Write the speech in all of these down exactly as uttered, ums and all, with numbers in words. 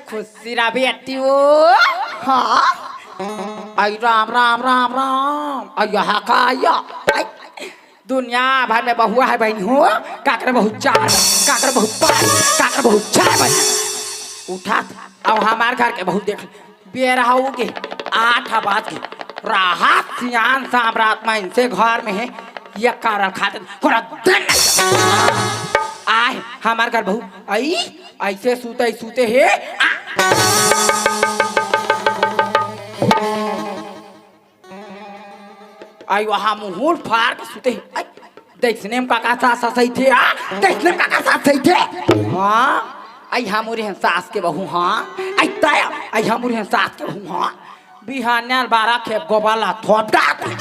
खुशी रह बेटी वो। हाँ। आई राम, राम, राम, राम। आई यहाँ का आया? आई दुनिया भर में बहुआ है बहिनी हो। काकर बहू चार, काकर बहू पाँच, काकर बहू छह बहिनी। उठा, अब हमार घर के बहू देख। बेरा हो गे, आठ बज गे। राहत सियान साम्राट में इनसे घर में है। ये कारण खाते थोड़ा दिन नहीं। आए हमार घर बहू, आई ऐसे सूते सूते है। आ, आई वहाँ मुहूर फाड़ के सूते है। आई, देखने में काका सास सही थे, आ? देखने में काका सास सही थे। हाँ, आई हमरी हन सास के बहू, हाँ। आई तय, आई हमरी हन सास के बहू, हाँ। बिहान्या बारह खेप गोबर ला थोप डारथे।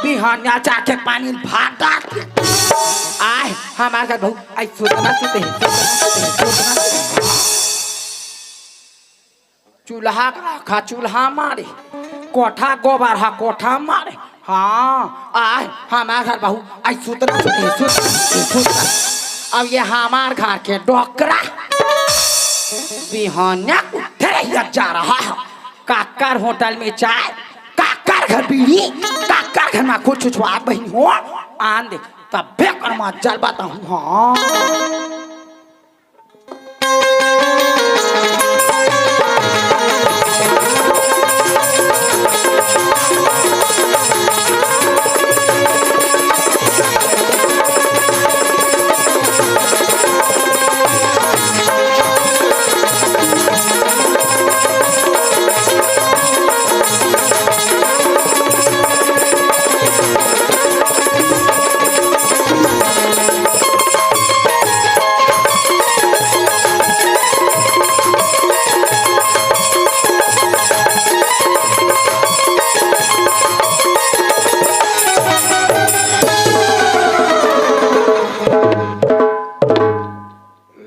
बिहान्या चार खेप पानी भार डारथे। आए, हमार घर बहू, आई सुतना सुते है, सुतना सुते है, सुतना सुते है। चूल्हा का आँखा चूल्हा मारे, कोठा गोबर हा कोठा मारे। हाँ, आए हमार घर बहू, आई सुतना सुते, सुतना सुते, सुतना। अब ये हमार घर के डोकरा बिहान्या उठे रहिया जा रहा है। काकर होटल में चाय, काकर घर बीड़ी, काकर घर में कुछ छुछवात बहिनी हो, आन दे, तब बेकर मत जल बताऊँ। हाँ।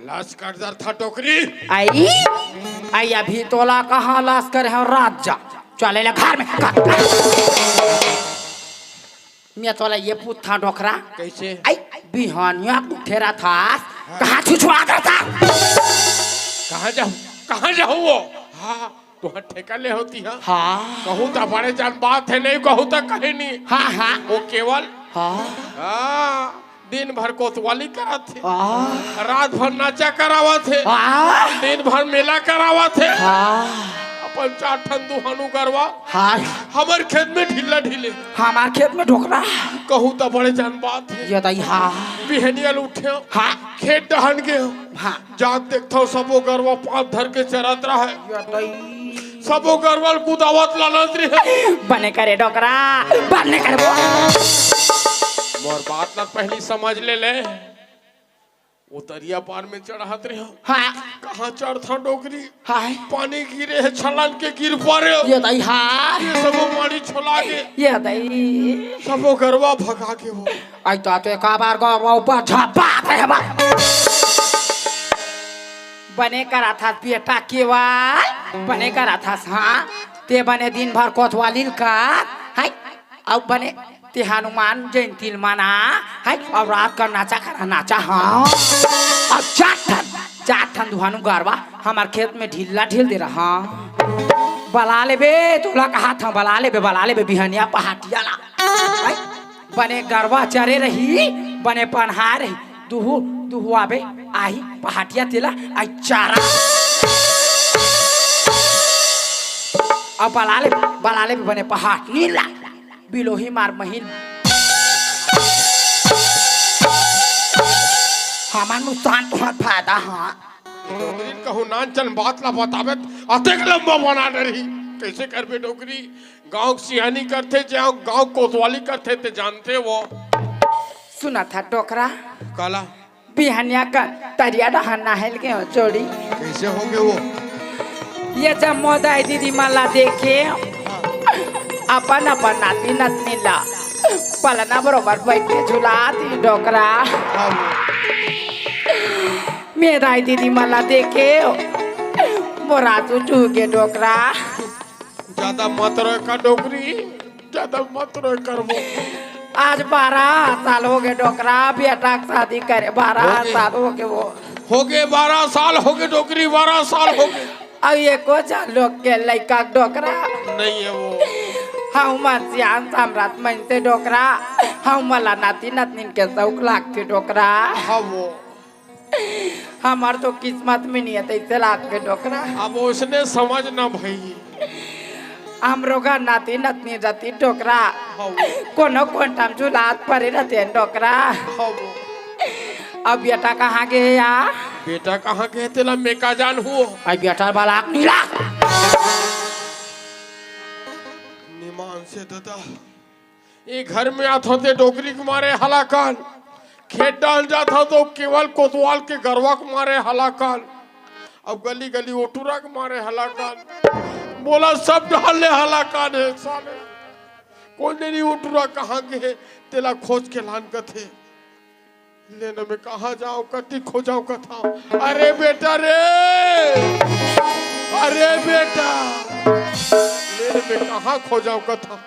लस कर दर था टोकरी। आई, आई अभी तोला कहाँ लस करे हो, रात जा। चले ले घर में। मैं तोला ये पूछता डोकरा। कैसे? आई, बिहानिया उठे रहा था, हाँ। कहाँ छुछुआ कर था? कहाँ जाऊँ? कहाँ जाऊँ वो? हाँ, तुहर ठेका ले होती है। हाँ। कहूँ तो बड़े जान बात है, नहीं कहूँ तो कहीं नहीं। हाँ, हाँ। वो केवल हाँ। हाँ, दिन भर कोतवाली करात हे। हाँ। रात भर नाचा करावत हे। हाँ। दिन भर मेला करावत हे। हाँ। अपन चार ठन दुहानू गरवा हाँ। हमर खेत में ढीला ढीले। हमार खेत में डोकरा। कहूँ तो बड़े जान बात हे। ये दाई हाँ। बिहनिया ल उठे। हाँ। खेत डहन गे। हाँ। जात देखथव सबो गरवा पाँत धर के चरत रहे। ये दाई। सबो गरवा ल कुदावत लानत रहे। बने करे डोकरा, बने करे वो। मोर बात ला पहली समझ ले ले। वो तरिया पार में चढ़त रहे। हाँ। कहाँ चढ़था डोकरी? हाँ। पानी गिरे हे, छलांग के गिर पड़े। ये दाई हाँ। ये सबो पानी छोला के। ये दाई। सबो गरवा भगा के वो। आई तो, तो एक बार गरवा ऊपर झपा दे बा। बने कराथस बेटा केवल, बने कराथस, हाँ। ते बने दिन भर कोतवाली ल कर, हाय, अउ बने ते हनुमान जयंती ल मना, हाय, अउ रात कर नाचा करा, नाचा, हाँ। अउ चार ठन, चार ठन दुहानू गरवा हमर खेत में ढीला ढील दे रहा। बला लेबे, तोला कहाथंव, बला लेबे, बला लेबे, बिहनिया पहाटिया ला। हाय। बने गरवा चरे रही, बने पनहा रही, दुहू, दुहू आबे, आही पहाटिया तेला, आई चारा। अब बला ले, बला ले बने पहाटनी ला, बिलोही मार महीन। हमर नुकसान तुहर फायदा, हाँ। डोकरी कहूँ नान चल बात ला बताबे, अतेक लंबा बना डरही। कैसे करबे डोकरी? गाँव के सियानी करथे, जे गाँव कोतवाली करथे, ते जानते वो। सुनत हा डोकरा। काला? बिहनिया का तरिया डहर नहाय ल गे हो जोड़ी। कैसे होगे वो? ये जम्मो दाई दीदी मन ला देखे, अपन अपन नाती नतनी ला पलना बरोबर बैठ के झुला दी डोकरा। हाँ वो। मैं दाई दीदी मन ला देखे, मोर आंसू चूहगे डोकरा। ज्यादा मत रोए का डोकरी, ज्यादा मत रोए कर वो। आज बारह साल होगे डोकरा, बेटा के शादी करे, बारह होगे। साल होगे वो। होगे बारह साल, होगे डोकरी, बारह साल होगे। अउ एको झन लोग के लइका डोकरा। नहीं है वो। हमन सियान साम्राट मइनसे डोकरा, हमन ला नाती नतनीन के सउक लागथे डोकरा। हाँ वो। हमर तो किस्मत में नहीं है, तइसे लागथे डोकरा। अब उसने समझ ना भई। हमरो घर नाती नतनी रहिथे डोकरा। हाँ वो। कोनो कोंटा म झुलात परे रहिथे डोकरा। हाँ वो। अब बेटा कहाँ गे या? बेटा कहाँ गे तेला मैं का जानहूँ? अउ बेटा बलाक नीला। निमान से दादा, ए घर में आथव ते डोकरी के मारे हलाकान, खेत डहन जाथव तो केवल कोतवाल के गरवा के मारे हलाकान, अब गली गली ओ टुरा के मारे हलाकान, मोला सब डहन ले हलाकान हे साले। कोन जनी ओ टुरा कहाँ गे हे, तेला खोज के लान कथे। ले न मैं कहाँ जांव, कति खोजंव कथंव। अरे बेटा रे, अरे बेटा, ले न मैं कहाँ खोजंव कथंव।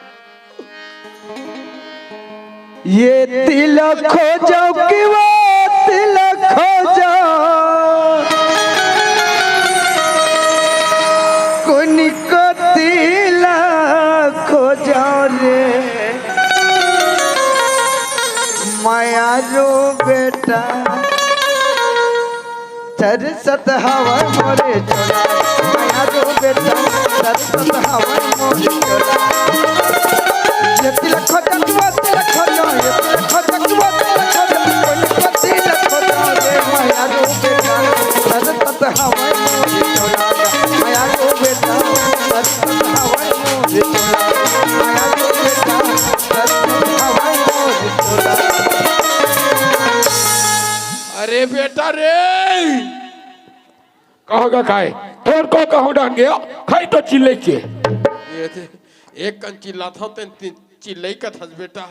ये तिला खोजंव कि वो तिला खोजंव, कोनी को तिला खोजंव रे। मयारू बेटा, तरसत हवय मोरे चोला। मयारू बेटा, तरसत हवय मोरे चोला। ये तिलक हो जा, वो तिलक हो जा, ये तिलक हो जा, वो तिलक हो जा, कोई को तिलक हो जा रे। मयारू बेटा, तरसत हवय मोरे चोला। मयारू बेटा, तरसत हवय मोरे चोला। मयारू बेटा, अरे बेटा रे, कहाँ का खाए? तोर को कहूँ डांग गया, खाई तो चिल्ले के। ये थे, एक कन चिल्लाथंव, तेन चिल्लई कथस बेटा।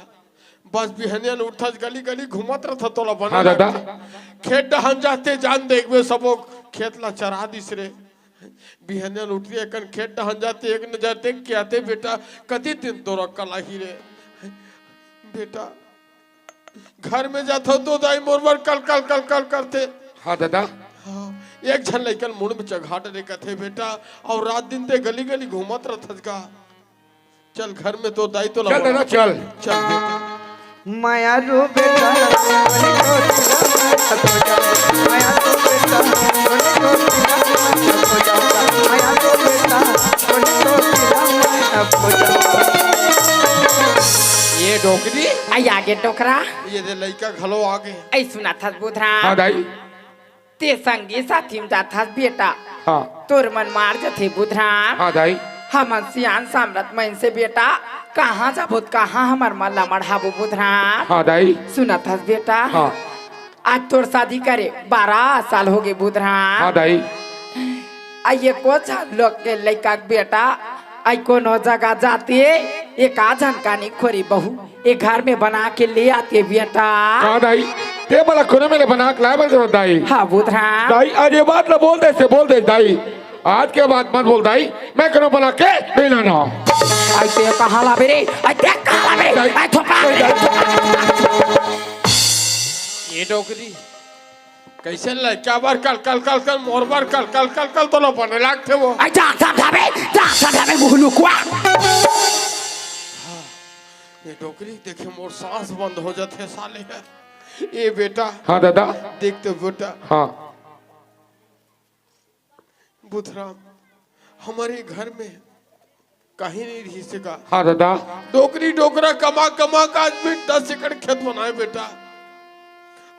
बस बिहनिया ले उठथस, गली गली घूमत रहिथस, तोला बने हाँ दादा। लागथे। खेत डहन जाथे, जान देखबे सबो खेत ला चरा दिस रे। बिहनिया ले उठथे, एकन खेत डहन जाथे, एक नजर देख के आथे, बेटा, कति दिन तोर अकल आही रे। बेटा, घर में जाथंव तो दाई मोर बर कल, कल, कल, कल करथे। हाँ दादा। हाँ, एक झन लइकन मुड़ में चघा डरे कथे, बेटा, अउ रात दिन ते गली गली घूमत रहिथस का? चल घर में तो दाई तो चल लगा। दादा, चल। चल बेटा। मयारू बेटा, मयारू बेटा, ये डोकरी। आई आगे डोकरा। ये दे लइका घलो आगे। आई सुनथस बुधराम। हाँ दाई। ते संगी साथी में जाथस बेटा। हाँ। तोर मन मार जथे बुधराम। हाँ दाई। हमन सियान सामरथ मइनसे बेटा, कहाँ जाबो त कहाँ हमर मन ला मढ़ाबो बुधराम। हाँ दाई। सुनथस बेटा। हाँ। आज तोर शादी करे बारह साल होगे बुधराम। हाँ दाई। आ एको झन लोग के लइका के बेटा, आई कोनो जगह जाथे, एका झन कानी खोरी बहू, ए घर में बना के ले आथे बेटा। हाँ दाई, ते मोला कोनो मेर ले बना के लाए बर करो दाई। हाँ बुधराम। दाई, आज ये बात ला बोल दे से बोल दे दाई, आज के बाद मत बोल दाई, मैं कोनो बना के नहीं लाना। आई ते कहाँ लाबे रे, आई ते कहाँ लाबे रे, दाई, आई थोपा। दाई, दाई। ये डोकरी। कइसे लइका बर कल, कल, कल, कल, मोर बर कल, कल, कल, कल, तोला बने लागथे वो। आई जा, समझाबे, जा, समझाबे, मुँह लुकवा। ये डोकरी देखे मोर सांस बंद हो जाथे साले ह। ए बेटा। हाँ दादा। देख तो बेटा। हाँ। बुधराम, हमर घर में कहीं नहीं रहिस का। हाँ दादा। डोकरी डोकरा कमा कमा के आज भी दस एकड़ खेत बनाए बेटा।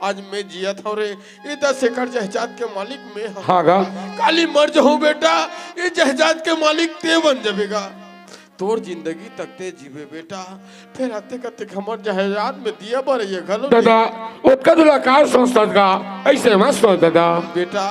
आज मैं जियत हंव रे, ये दस एकड़ जायदाद के मालिक मैं हंव। हाँ गा। काली मर जाहूं बेटा, ये जायदाद के मालिक ते बन जाबे गा। तोर जिंदगी तक ते जीबे बेटा, फेर अतेक अतेक हमर जायदाद में दिया बरइया घलो दादा, ओतका दुलाकार संस्था का, अइसे मत सोच दादा। बेटा,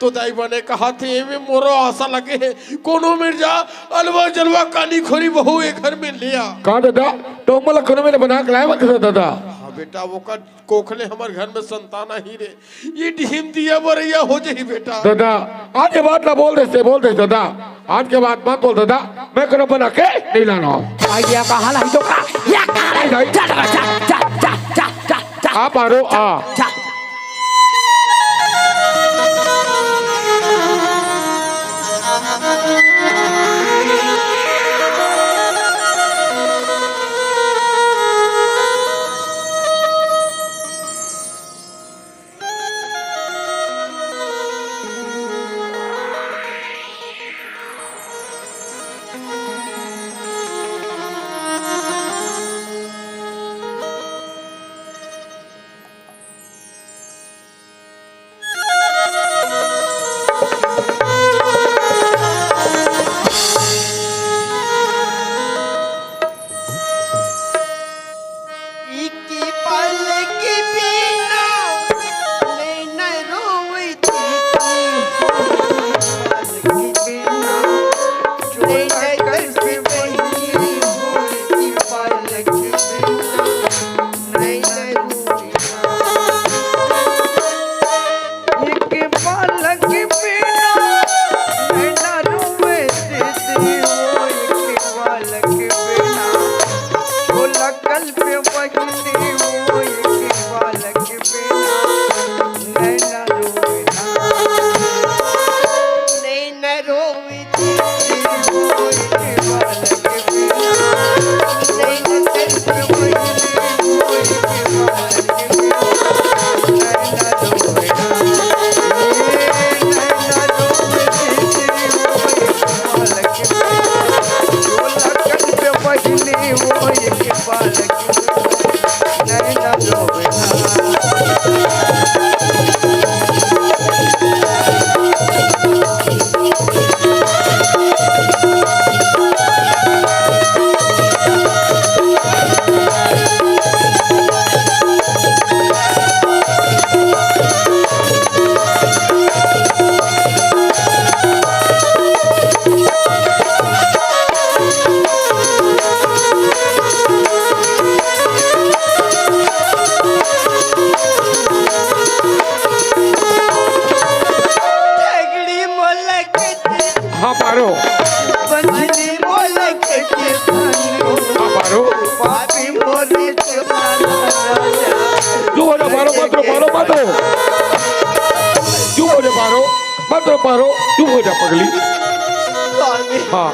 तो दाई बने कहाथे, एमे मोरो आसा लगे हे। कोनो मेर जा, अलवा जलवा कानी खोरी बहू ए घर में ले आ। का दादा, तो मोला कोनो मेर बना के लाए मत दादा। हाँ बेटा, ओकर कोख ले हमर घर में संतान आही रे। ये डिहिम दिया बरइया हो जाही बेटा। दादा, आज ये बात ला बोल दे से, बोल दे दादा। आज के बाद मत बोल दादा, मैं कोनो बना के नहीं लाना। आ, ये कहाँ लाई तो का? ये कहाँ लाई? नहीं। जा, जा, जा। आप आ रहे हो, आ। जा। हाँ पारो। बंझनी मोला कहिके धन लो। हाँ पारो। पापी मोरे जमाना राजा। चुप हो जा पारो, मत रो पारो, मत रो। चुप हो जा पारो, मत रो पारो, चुप हो जा पगली। स्वामी, हाँ।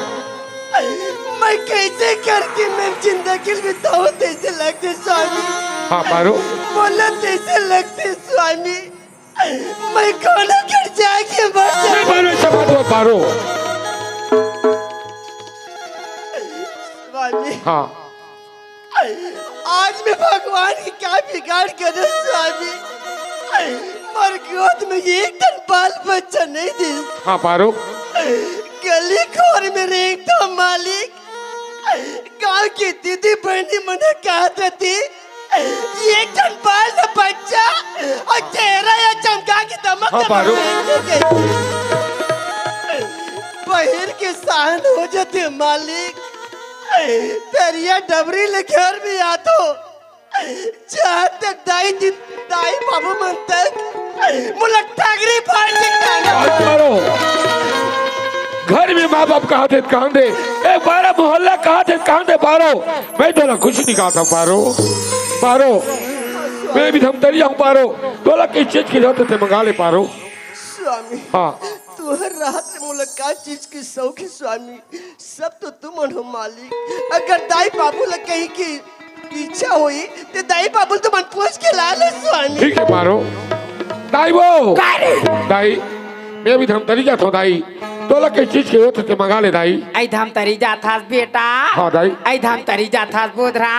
मैं कैसे करके मैं जिंदगी बिताऊं, तैसे लगते स्वामी। हाँ पारो। मोला तैसे लगते स्वामी। मैं कोनो कर जाके मर नहीं जाऊं। पारो, ऐसा मत बोल पारो। स्वामी, हाँ। आज मैं भगवान के क्या बिगाड़ करूं स्वामी? मोर गोद में एक ठन बाल बच्चा नहीं दिस। हाँ पारो। गली खोर में रेंगथों मालिक, गांव के दीदी बहिनी मन कहत रहिथे, एक ठन बाल न बच्चा अउ चेहरा या चमका के दमक हाँ, दमक पारो। रेंगे गई। बहिर के सहन हो जाथे मालिक, तरिया डबरी ले घर में आथों, जहाँ तक दाई जी, दाई बाबू मन तक मोला टंगरी फाड़ के कांदे। मत पारो। घर में माँ बाप कहथे त कांदे, एक बारा मोहल्ला कहथे त कांदे पारो। मैं तोला कुछ नहीं कहत हंव पारो। पारो, मैं अभी धमतरी जाहूं पारो। तोला किस चीज के जरूरत हे ते मंगा ले पारो। स्वामी, हाँ। तुहर रहत ले मोला का चीज के शौक हे स्वामी? सब तो तुमन हो मालिक। अगर दाई बाबू ला कहीं की इच्छा होई, ते दाई बाबू तुमन पूछ के ला ले स्वामी। ठीक हे पारो। दाई वो। का रे? दाई, मैं अभी धमतरी जात हंव दाई। तोला किस चीज के जरूरत हे ते मंगा ले दाई। अई धमतरी जात हस बेटा। हाँ दाई। अई धमतरी जात हस बोधरा।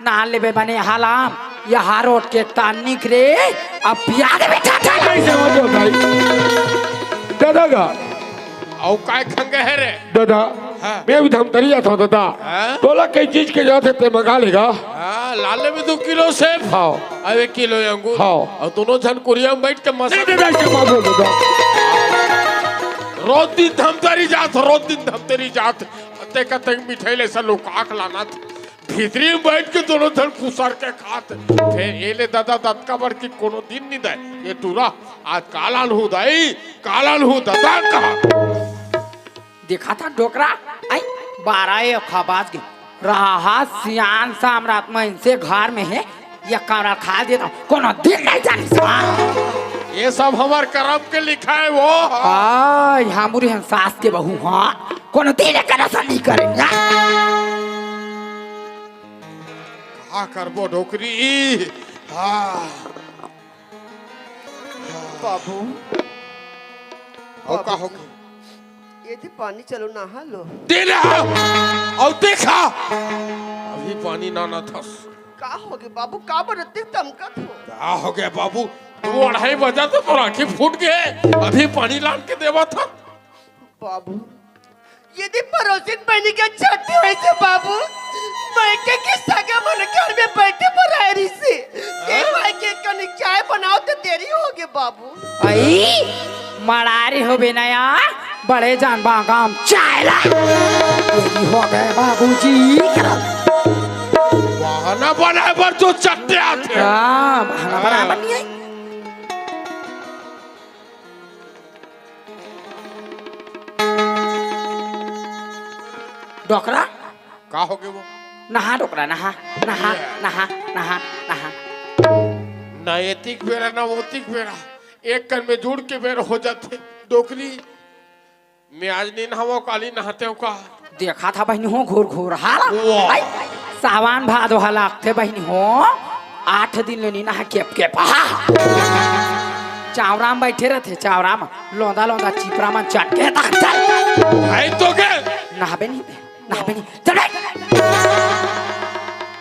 ना लेबे बने हालाम, यहाँ रोड के तानिक रे, अब पिया दे बेटा, चल। नहीं समझ हो भाई। दादा गा। अउ काय खंगे हे रे? दादा, हाँ। मैं अभी धमतरी जात हंव दादा। हाँ? तोला कई चीज के जरूरत हे ते मंगा ले गा। हाँ, ला लेबे दू किलो सेब। हाँ। अउ एक किलो अंगूर। हाँ। अउ दोनों झन कुरिया में बैठ के मसा नहीं दादा, ऐसे मत बोल दादा। रोज दिन धमतरी जात, रोज दिन धमतरी जात। ते कते मिठाई ले सा लुका के लानत। भीतरी में बैठ के दोनों झन खुसर के खात। फेर ए ले दादा दतका बर के कोनो दिन नी दय। ए टूरा, आज का लानहूं दाई, का लानहूं दादा कहा। देखा था डोकरा, आई बारह एक बाज गे। रहा सियान सामरात मइनसे घर में हे, ये कमरा खा देता, कोनो दिन नहीं जानिस। ये सब हमर करम के लिखाय वो। हाँ, यहाँ मुरी हम सास के बहू, हाँ, कोनो दिन एक अइसन नहीं करे। का करबो डोकरी? हाँ। बाबू। अउ का हो गे? ये दे पानी, चलो नहा लो। दे ना। अउ देखा। अभी पानी ना ना थस। का हो गे बाबू? का बर अतेक धमकत हो? का हो गे बाबू? दू अढ़ाई बजा तो तोर आँखी फूट गे। अभी पानी लान के देवत हंव। बाबू, यदि परोसिन बहिनी के छट्टी होइसे बाबू, मइके के सगा मन घर में बइठे बर आय रहिसे। ए मइके कनिक चाय बनाव त देरी होगे बाबू। अई, मड़ारी होबे नया, बड़े जान बागाम चाय ला। देरी होगे बाबूजी। बहाना बनाय बर तो चट्टे आथे। हाँ, बहाना बनाय बर नइ आय। डोकरा? का होगे वो? नहा डोकरा, नहा, नहा, नहा, नहा, नहा। ना एतिक बेरा, ना ओतिक बेरा, एक कन में जुड़ के बेरा हो जाथे। डोकरी, मैं आज नी नहावंव, काली नहातेंव का? देखा था बहिनी हो, घूर घूर, हाँ? वाह। आई, सावन भादो ह लागथे बहिनी हो, आठ दिन ले नी नहा केप केप, हाँ। चावरा म बइठे रहिथे, चावरा म, लोंदा लोंदा चिपरा मन चट के, चल। आई तो के? नहाबे नहीं, नहाबे नहीं, चल बे।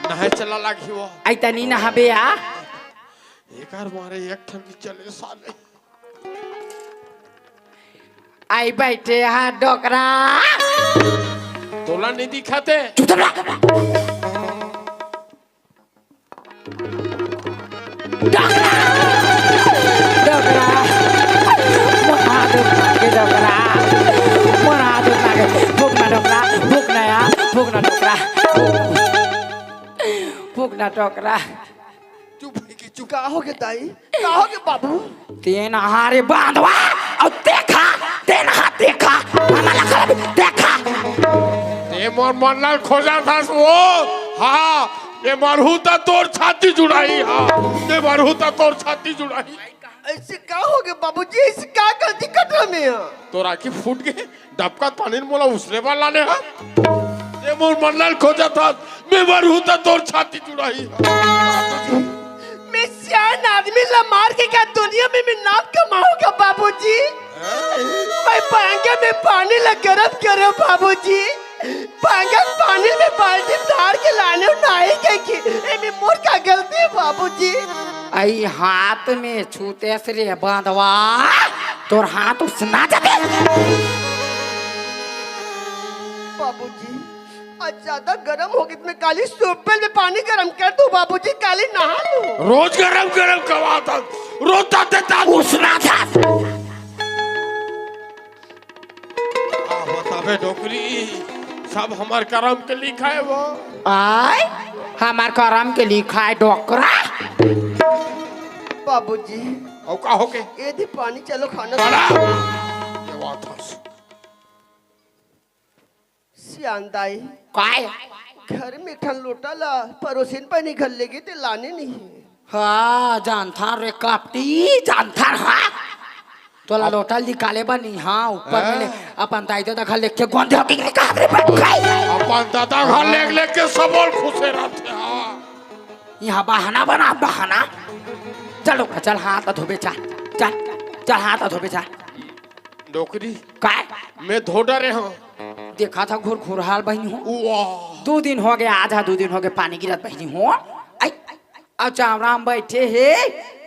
नहाय चला लागही वो। आई त नी नहाबे आ। एकर मारे एक ठन नी चले साले। आई बइठे हा डोकरा। तोला नहीं दिखाते? चुप रह। डोकरा! डोकरा! मोर हाथ उठा के डोकरा! मोर हाथ उठा के। भूख ना डोकरा, भूख ना या, भूख ना डोकरा। भूख ना डोकरा। चुप होके चुप। का होगे दाई? का होगे बाबू? तें नहा रे बांधवा, अउ देखा, तें नहा देखा, देखा। ये मोर मन ला खोजा था वो। हाँ, ये मरहू त तोर छाती जुड़ाही। हाँ, ये मरहू त तोर छाती जुड़ाही। ऐसे का हो गया बाबूजी? ऐसे का गलती कर रहा मैं? तोर आँखी फूट गे, डबकत पानी मोला उसने वाला ने। हाँ, ये मोर मन ला खोजा था, मैं मरहू त तोर छाती जुड़ाही। मैं सियान आदमी ला मार के क्या दुनिया में मैं नाम कमाऊंगा बाबूजी? मैं बांगे में पानी ला गरम करो बाबूजी। बांगे पानी में बाल्टी डाल के लाने नहीं के कि एमे मोर का गलती है बाबूजी? आई हाथ में छूते से रे बांधवा, तोर हाथ उसना जाते। बाबूजी, आज ज्यादा गरम हो गई, मैं काली सुब्बल में पानी गरम कर दूं बाबूजी, काली नहा लूं। रोज गरम गरम कमाता, रोज ताते तात उसना था। आ बताबे डोकरी, सब हमार करम के लिखा है वो। आय, हमार करम के लिखा है डोकरा। बाबूजी, अउ का होके? ये दे पानी, चलो खाना बड़ा। खा। ये बात है। सियान दाई। काय? घर में एक ठन लोटा ला परोसिन पानी घर लेगे ते लाने नहीं। हाँ, जानथार रे कपटी, जानथार, हाँ। तोला अब लोटा निकाले बा नहीं, हाँ, ऊपर में ले, हाँ। अपन दाई ददा घर लेके गोंदे होके निकाल रे बैठ गए। अपन दादा घर लेग लेग के सबोल खुशे रहते, हाँ। यहाँ बहाना बना, बहाना। चलो, चल हाथ धोबे, चल, चल, चल हाथ धोबे, चल। डोकरी। काय? मैं धो डरे हूँ। देखा था घुर घुर हाल बहिनी हो। वाह। दो दिन हो गए, आज हा दो दिन हो गए, पानी गिरत बहिनी हो। आई, अब चावरा में बैठे हे,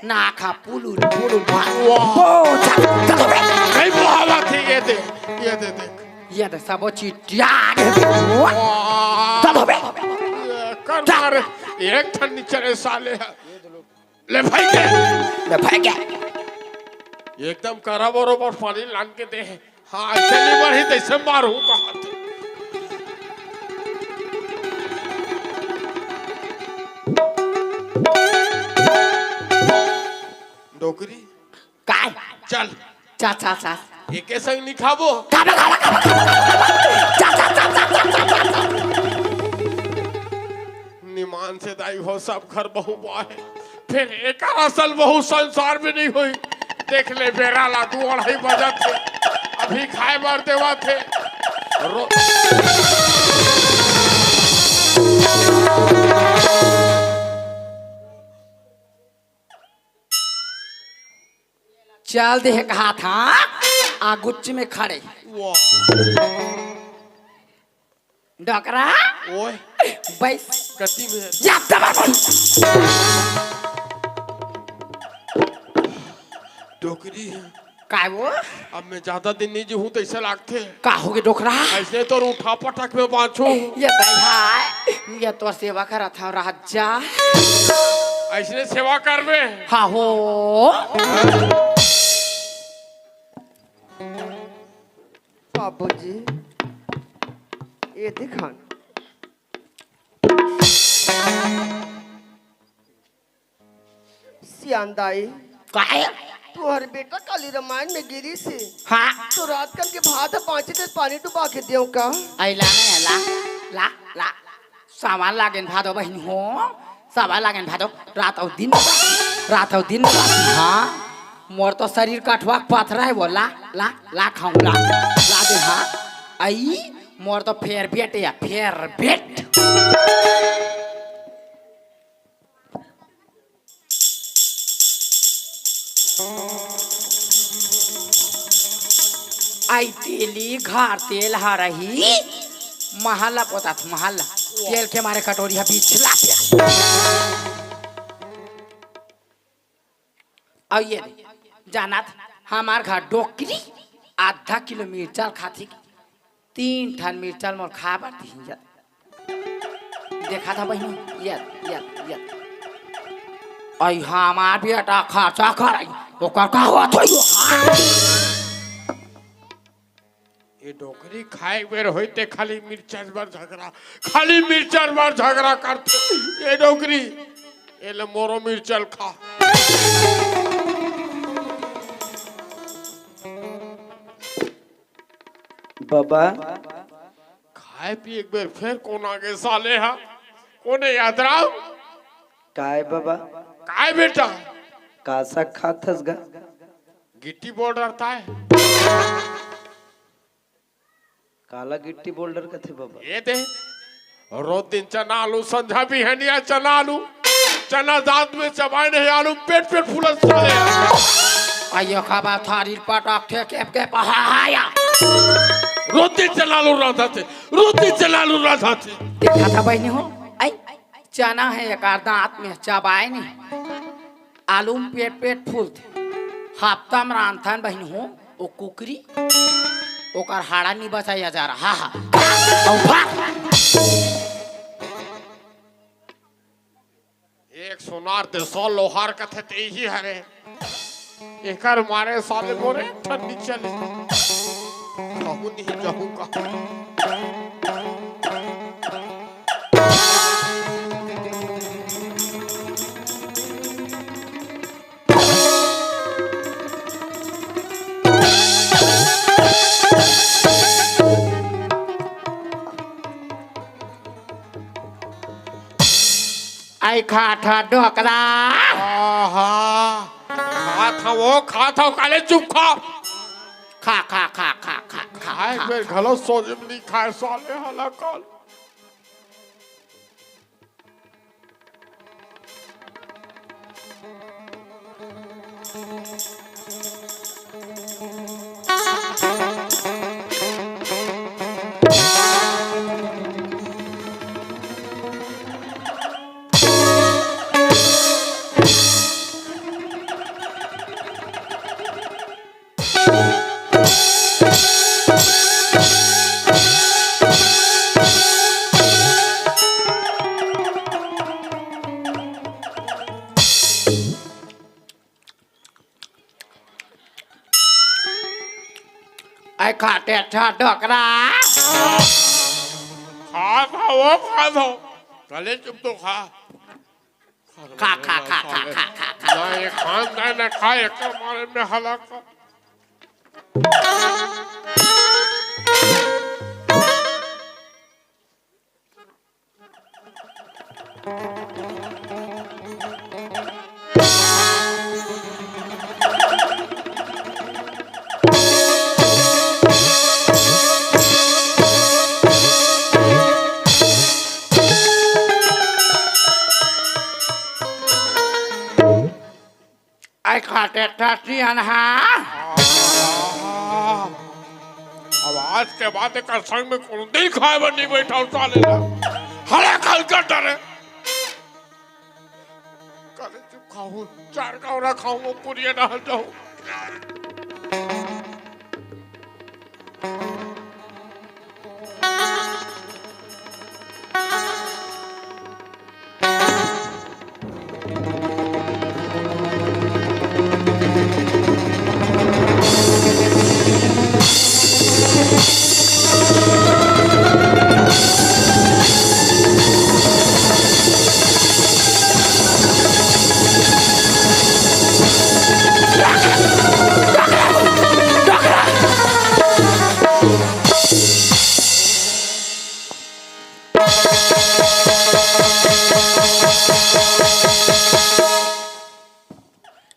ना खा पुलुल, पुलुल, वाह। वाह। ओ, जा, जा तो बे। नहीं बहावा थे, ये दे, ये दे, दे। ये दे, सबो चिटिया आगे। वाह। जा तो बे। ये कर जा। मारे, एक ठन नीचे रे साले। ले भाई के। ले भाई के। एकदम करा बरोबर पानी लान के दे। हाँ, ऐसे नहीं बढ़ी, तैसे मारू कहा थे। डोकरी। काय? चल। चा, चा, चा। एके संग नहीं खाबो। खाबो, खाबो, खाबो, खाबो, खाबो, खाबो। चा, चा, चा। निमान से दाई हो, सब घर बहू बाहे। फिर एकर असल बहू संसार में नहीं होई। देख ले बेरा ला, दू अढ़ाई बजत थे। अभी खाए बर देवा थे। रो- चल दे कहा था, आगुच में खड़े। वाह। डोकरा। ओए। बैस। गति में। या दबा बोल। डोकरी। काय वो? अब मैं ज्यादा दिन नहीं जीहूं, तैसे लागथे। का होगे डोकरा? ऐसे तो उठा पटक में बांचू। ये भाई, ये तोर सेवा करत हव राजा। ऐसने सेवा करबे? हाँ हो। बाबूजी, ये दिखान। सियान दाई। काय? तुहर बेटा काली रामायण में गिरी से। हाँ। तो रात कन के भात ह बांचे ते पानी डुबा के देव का? आई ला, ला, ला, ला। सामान लागेन भादो बहिनी हो। सामान लागेन भादो। रात अउ दिन, रात अउ दिन। हाँ। मोर तो शरीर कठवा पथरा है वो। ला, ला, ला खाऊं, ला। ला दे, हाँ। आई, मोर तो फेर बेट या, फेर बेट। आई तेली घर तेल हरही, महल्ला पोतात महल्ला। तेल के मारे कटोरी ह बिछला पिया। अउ ये दे, जानत हमार घर डोकरी आधा किलो मिर्चा ल खाथे। तीन ठन मिर्चा ल मोर खाए बर दिही। देखा था बहिनी, ये, ये, ये। अई हमार बेटा खर्चा करई, ओकर का होत होई? ये डोकरी खाए बेर होई ते खाली मिर्चा बर झगड़ा, खाली मिर्चा बर झगड़ा करथे। ये डोकरी, ये ले मोरो मिर्चा ल खा। बबा। खाए पी एक बेर फेर कोन आगे साले हा? कोने यादराव? काय बबा? काय बेटा? का साग खात हस गा? गिट्टी बोल डरता है। काला गिट्टी बोल डर कथे बबा? ये दे, रोज दिन चना आलू, संझा बिहनिया चना आलू, चना दांत में चबाए नहीं आलू, पेट पेट फूलत साले। आइयो खाबा थारी पटाक थे केप केप हा हा या। रोज दिन चना आलू रांधा थे, रोज दिन चना आलू रांधा थे। देखा था बहिनी हो, आई चना है एक दांत में चबाए नहीं। आलू म पेट पेट फूलथे। हफ्ता म रांधथन बहिनी हो, ओ कुकरी, ओकर हाड़ा नी बचाया जा रहा। हा, हा। अउ भाग। एक सोनार दे सौ लोहार कथे ते ही हरे। एकर मारे साले मोरे ठंडी चले। कहूँ नहीं जाऊँ का। आई खा था डोकरा। आहा। खा था वो, खा था काले चुप खा। खा, खा, खा, खा, खा, खा, खाए खा। बेर घलो सोच में नहीं खाए साले हला काल। आई खाटे था डोकरा। खा था वो, खा था। काले चुप तो खा। खा, खा, खा, खा, खा, खा, खा। ना ये खान का ना खा, एक मारे में हला का। आई खाटे टट्टी अनहा। अब आज के बाद एकर संग में कोनो दिन खाए बर नहीं बैठा साले ला। हला खल कर डरे। काले चुप खाऊं, चार कौरा खाऊं, पुरिया ना हल जाऊं।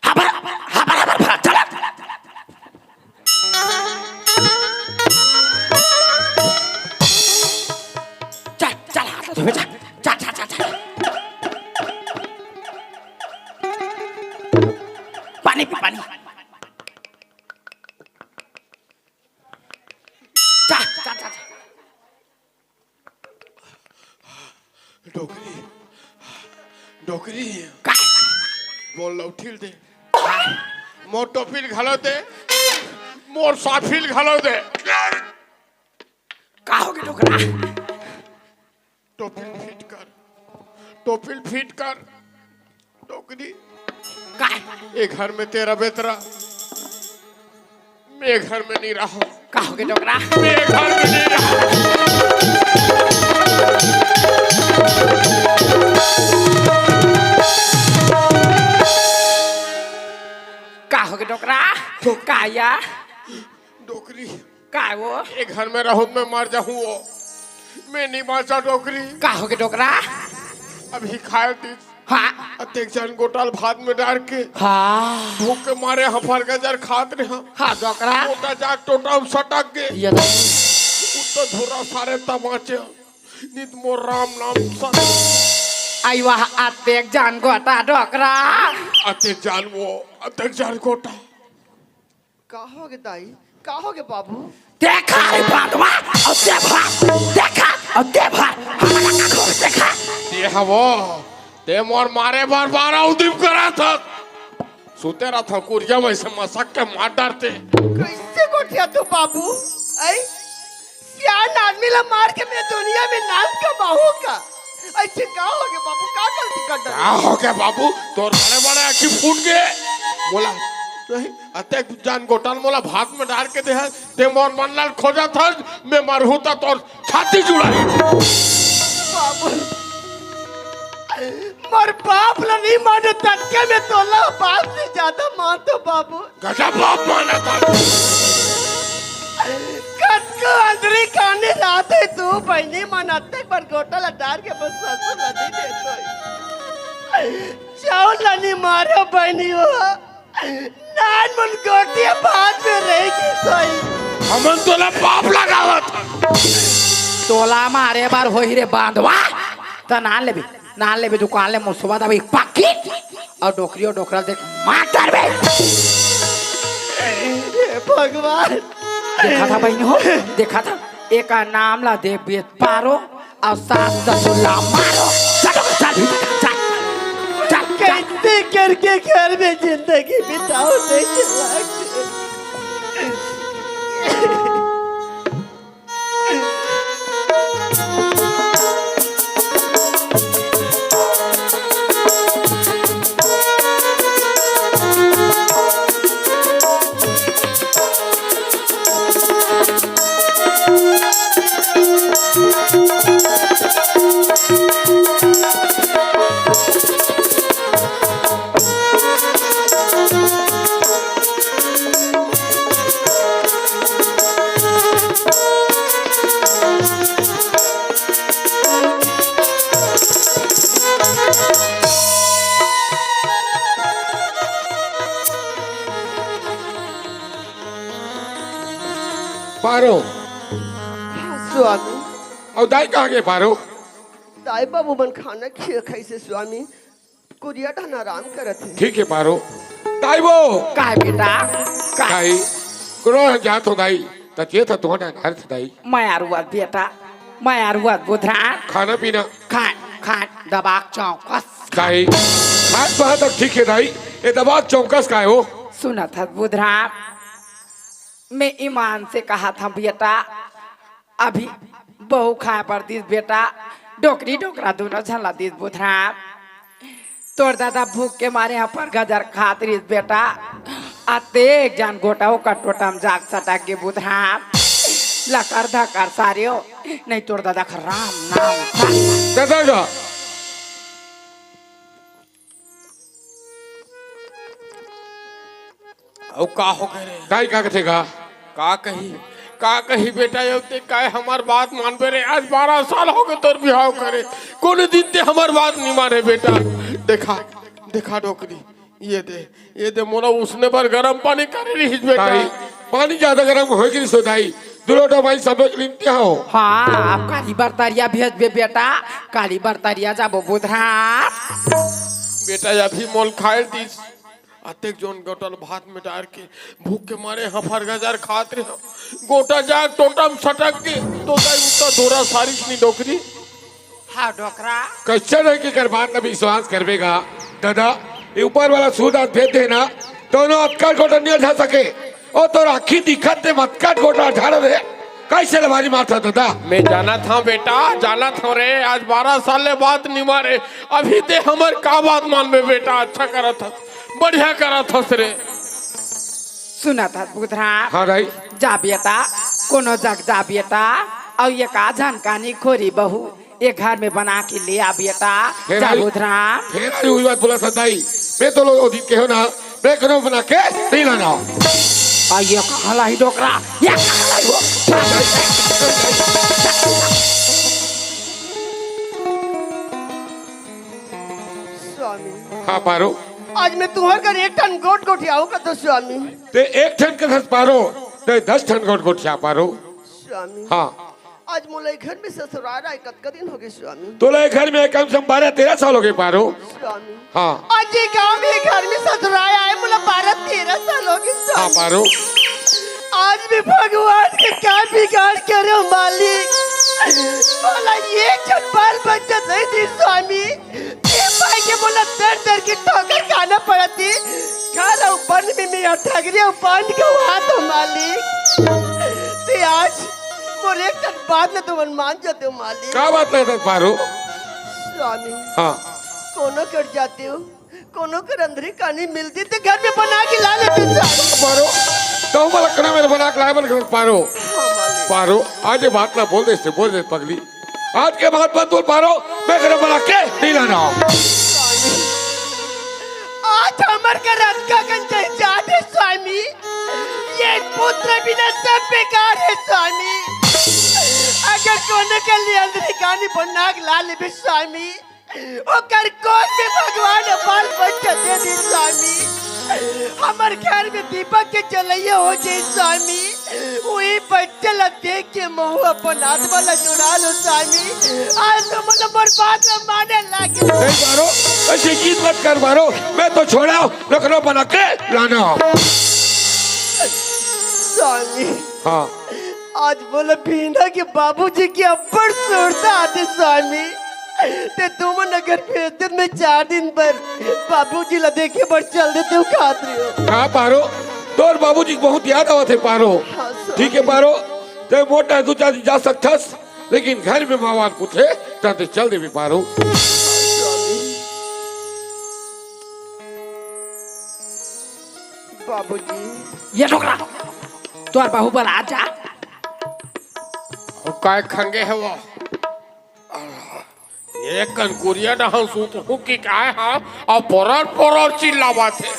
हबर, हबर, हबर, हबर, चल। चल, चल, हाथ धोबे, चल, चल, चल, चल, चल। पानी पी, पानी। चल, चल, चल, चल। डोकरी, डोकरी। का? मोर लौठिल दे। का? मोर टोपिल घलो दे। मोर साफिल घलो दे। का होगे डोकरा? टोपिल फिट कर, टोपिल फिट कर। डोकरी। का? ए घर में तेरा बेतरा, मैं घर में नहीं रहा। का होगे डोकरा? मैं घर में नहीं रहा। का होगे डोकरा? का या? डोकरी। का वो? ए घर में रहूं त मैं मर जाहूं वो। मैं नहीं बांचा डोकरी। का होगे डोकरा? अभी खाए दिस। हाँ। अतेक जान गोटा ल भात में डार के। हाँ। भूख के मारे हफर गजर खात रेहेंव। हाँ डोकरा। गोटा जाग टोटा म सटक गे। ये तो। उत्ता धुरा सारे तमाचे। नित मोर राम नाम सत। आई वाह, अतेक जान गोटा डोकरा। अतेक जान वो, अतेक जान गोटा। का होगे दाई? का होगे बाबू? देखा रे बांधवा, अउ दे भर, देखा, अउ दे भर, हमारा का खोज देखा। ते हवो, ते मोर मारे बर बारा उदिम करत हस। सुते रहत हंव कुरिया में से मसक के मार डारते। कइसे गोठियाथस बाबू? ऐ सियान आदमी ला मार के मैं दुनिया में नाम कमाहूं का? अइसे का होगे बाबू? का गलती कर डारे? का होगे बाबू? तोर बड़े बड़े आँखी फूट गे। मोला, नहीं, अतेक जान गोटा ल मोला भात में डार के देहस, ते मोर मन ला खोजत हस, मैं मरहूं त तोर छाती जुड़ाहूं। बाबू, मोर बाप ला नहीं मानंव, ततके में तोला बाप से ज्यादा मानथंव बाबू। गजब बाप मानथस। कतको अंदरी कानी रहत हे तू, बहिनी मन अतेक बड़ गोटा ला डार के बस ससुर ला दे दे सोई। चाउर ला नहीं मारे बहिनी हो। नान मन गोटिया भात में रह के सोई। हमन तोला पाप लगावत हन। तोला मारे बर होही रे बांधवा। त नान लेबे। नान लेबे दुकान ले मुसवा दवाई एक पाकिट अउ डोकरी अउ डोकरा देख मार डरबे। हे भगवान। देखा था बहिनी हो, देखा था। एकर नाम ला देबे पारो अउ सास ससुर ला मारो। चलो, चल भीतर, चल। चल, चल। कैसे करके घर में जिंदगी बिताओ नहीं चला के। पारो। हाँ, स्वामी। अउ दाई कहाँ गे पारो? दाई बाबू मन खाना खिया खाइसे स्वामी। कुरिया डहन आराम करत हे। ठीक हे पारो। दाई वो। काय बेटा? काय? दाई, कोनो जात हो दाई, त चेत ह तुहन घर थे दाई। मैं अरुवत बेटा, मैं अरुवत बुधराम। खाना पीना? खान, खान, दबाक चौकस। दाई, खान पहा तक ठीक हे दाई, ये दबाक चौकस काय हो? सुनत हस बुधराम, मैं ईमान से कहत हंव बेटा, अभी बहू खाए बर दिस बेटा, डोकरी डोकरा दूनों झन ला दिस बुधराम। तोर दादा भूख के मारे हफर गजर खात रिस बेटा, अतेक जान गोटा ओकर टोटा म जाग सटक गे बुधराम। लकर धकर सारे हो, नहीं तोर दादा कर राम नाम था। दादा गा। अउ का होगे रे? दाई का कथे गा? का कही, का कही बेटा, अउ ते काय हमर बात मानबे रे? आज बारह साल होगे तोर बिहाव करे, कोनो दिन ते हमर बात नइ माने बेटा। देखा, देखा डोकरी, ये दे, ये दे, मोला उसने बर गरम पानी करे रहिस बेटा। दाई, पानी ज्यादा गरम होय के रिहिसे दाई, दू लोटा पानी सब लोग निमते हो। हाँ, अब काली बर तरिया भेजबे बेटा, काली बर तरिया जाबो बुधराम। बेटा, अभी मोला खाए दिस, अतेक जोन गोटा ल भात में डार के भूख के मारे हफर गजर खात रेहेंव। गोटा जाग टोटा म सटक गे, तो दाई उत्ता धुरा सारिस नी डोकरी। हाँ, डोकरा। कइसे नहीं के कर बात ला विश्वास करबे गा? दादा, ये ऊपर वाला सूरदास भेज दे ना, दोनों अतका गोटा नइ झा सके। ओ तोर आँखी दिखत ते मतका गोटा झाड़ दे। कइसे लबारी मारता दादा? मैं जानत हंव बेटा, जानत हंव रे, आज बारह साल ले बात नइ मारे, अभी ते हमर का बात मानबे बेटा? अच्छा करत हस, बढ़िया करत हस रे। सुनत हस बुधराम? हाँ दाई। जा बेटा, कोनो जग जा बेटा, अउ ये का झनकानी खोरी बहू, ये घर में बना के ले आ बेटा। फेर जा आई, बुधराम। फेर आई उही बात बोलत हस दाई। मैं तो लोग ओ दिन कहेंव ना, मैं कोनो बना के नइ लानंव। आ ये कहाँ लाही डोकरा? ये कहाँ लाही हो? हाँ पारो। आज मैं तुंहर घर एक ठन गोठ गोठियाहूँ कथों स्वामी। तें एक ठन कथस पारो, तें दस ठन गोठ गोठिया पारो। स्वामी। हाँ। आज मोला ए घर में ससुराय आए कतका दिन होगे स्वामी? तोला ए घर में कम से कम बारह तेरह साल होगे पारो। स्वामी। हाँ। आज ए गाँव में, ए घर में ससुराय आए मोला बारह तेरह साल होगे स्वामी। हाँ पारो। आज मैं भगवान के का बिगाड़ करेंव मालिक? मोला एक झन बाल बच्चा नइ दिस स्वामी। ए पाय के मोला दर दर के ठोकर खाना पड़त हे। घर अउ बन में मैं अठगरी अउ बांध के हाथ हो मालिक। तें आज मोर एक ठन बात ल तुमन मान जातेव मालिक। का बात लगत हे पारो? स्वामी। हाँ। कोनो कर जातेव, कोनो कर अंधरी कानी मिलती त घर में बना के ला लेतेव स्वामी। पारो, तहूँ मोला कना मेर बना के लाए बर पारो। हाँ मालिक। पारो, आज ए बात ला बोल दे, से बोल दे पगली। आज के बाद मत बोल पारो, मैं घर बना के नइ लाना। आज हमर घर अतका कन जात हे स्वामी। ए पुत्र बिना सब बेकार हे स्वामी। अगर कोनो के लिए अंधरी कानी बना के ला लेबे स्वामी, ओकर कोख में भगवान बाल बच्चा दे दिस स्वामी। हमर घर में दीपक के जलइया हो जाए स्वामी। उही बच्चा ला देख के महूँ अपन आत्मा ला जुड़ा लूँ स्वामी। आज तो मोला मोर बात ला माने लागे। नहीं पारो, अइसे जिद मत कर पारो, मैं तो छोड़ा, नखरा बना के लाना। स्वामी। हाँ। आज मोला बीना के बाबूजी के अब्बड़ सुरता आथे स्वामी। तें तुमन अगर भेजते मैं चार दिन बर बाबूजी ला देखे बर चल देतेव कहत रहेंव। का पारो, तोर बाबूजी के बहुत याद आवत हे पारो। हाँ, स्वामी। ठीक हे पारो, तें मोटा दू चार दिन जा सकथस, लेकिन घर में मावान कुछ हे, त तें चल देबे पारो। बाबूजी। ए डोकरा, तोर बहू बर आ जा। ओ काय खंगे हे वो? एक कन कुरिया डहन सूतहूँ कि काय हा, अउ पोरर पोरर चिल्लावत हे।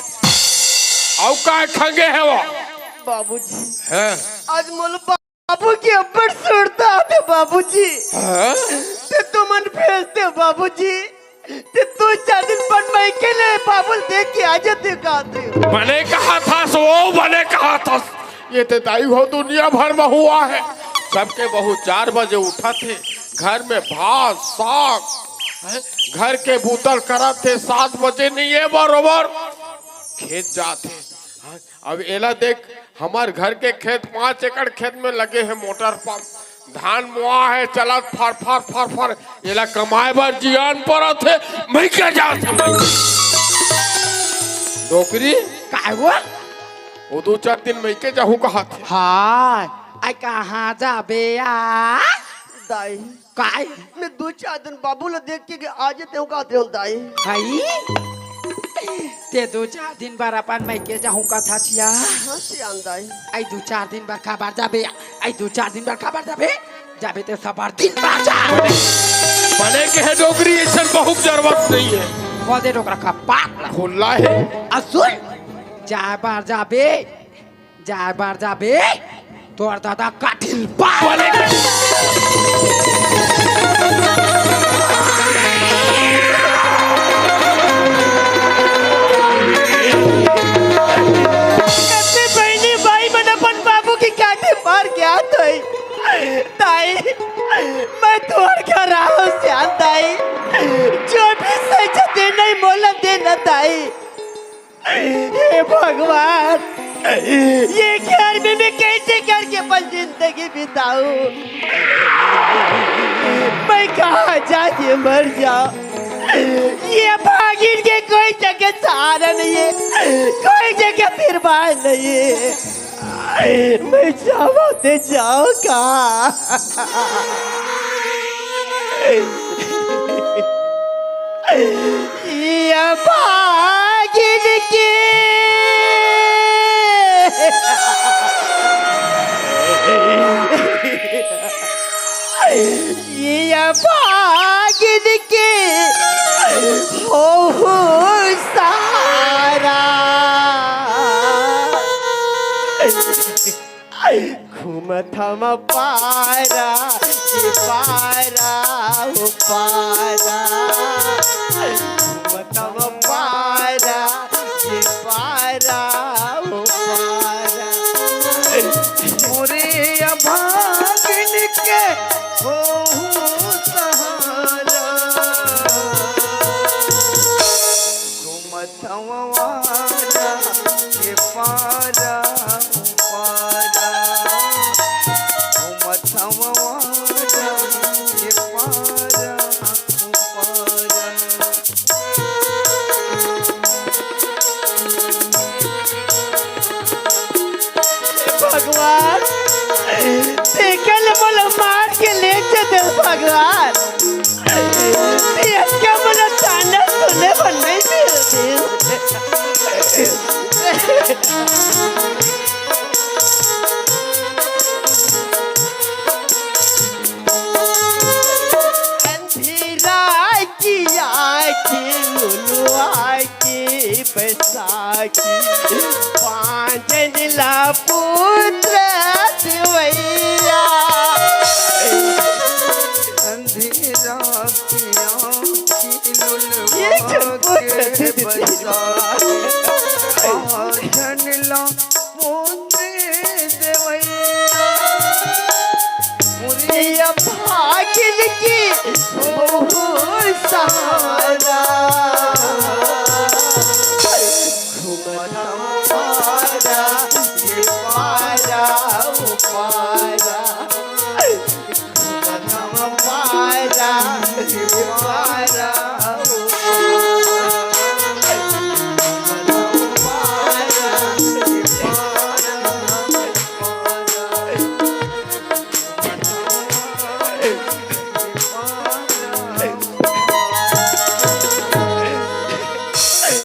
अउ काय खंगे हे वो? बाबूजी। हैं? आज मोला बाबू के अब्बड़ सुरता आथे बाबूजी। हैं? तें तुमन भेजतेव बाबूजी। तें दू चार दिन बर मइके ले बाबू ल देख के आ जातेव कहत रहेंव। बने कहत हस वो, बने कहत हस। ए तें दाई हो दुनिया भर में हुआ हे। सबके बहू चार बजे उठत हे, घर में भात, साग, हैं? घर के बूता ल करत हे, सात बजे नइ हे बरोबर खेत जात हे। हाँ, अब एला देख, हमर घर के खेत पाँच एकड़ खेत में लगे हे मोटर पंप, धान मोआ हे, चलत फर फर फर फर, एला कमाए बर जियान परत हे, मइके जात हे, मइके। डोकरी। काय वो? वो दू चार दिन मइके जाहूँ कहत हे। हाँ, अई कहाँ जाबे आ? दाई। काय? मैं दू चार दिन बाबू ला देख के आ जातेंव कहत रहेंव दाई। हई? तें दू चार दिन बर अपन मइके जाहूँ कथस या? हाँ सियान दाई। अई दू चार दिन बर काबर जाबे? अई दू चार दिन बर काबर जाबे? जाबे तें सबेरे दिन बर जा। बने कहे डोकरी, अइसन बहू के जरूरत नइ हे। बोल दे डोकरा का पाक ला। खुल्ला हे। अ सुन, जाए बर जाबे, जाए बर जाबे, तोर दादा काटिल पार। कतने बहिनी भाई मन अपन बाबू के काटे पार गे होही। ताई, मैं तोर घर आए हँव सियान ताई, जो भी सजा देना हे मोला देना ताई। हे भगवान, ए घर में मैं कइसे करके अपन जिंदगी बिताहूँ? मैं कहाँ जाके मर जाहूँ? ए भागिन के कोई जगह सहारा नइ हे, कोई जगह तिरपाल नइ हे। मैं जावँव ते जावँव का? ए भागिन के, ए भागिन के होहूँ सहारा। घूमत हँव पारा, ए पारा, ओ पारा। घूमत हँव पारा। के होहू सहारा। घूमत हवं आवारा, ये पारा, ओ पारा। घूमत हवं आवारा, ये पारा, ओ पारा। भगवान, तेकर ले मोला मार के ले चल भगवान। तेकर मोला ताना सुने बर नहीं मिलते। अंधेरा किया के लुलुआ के बैसाखी, पाँचन ला पुत्र देवैया। अंधेरा किया के ये लुलुआ चुप कर के दे दीदी। बैसाखी, पाँचन ला पुत्र देवैया। मुरिया भागिन की ओहू सहारा।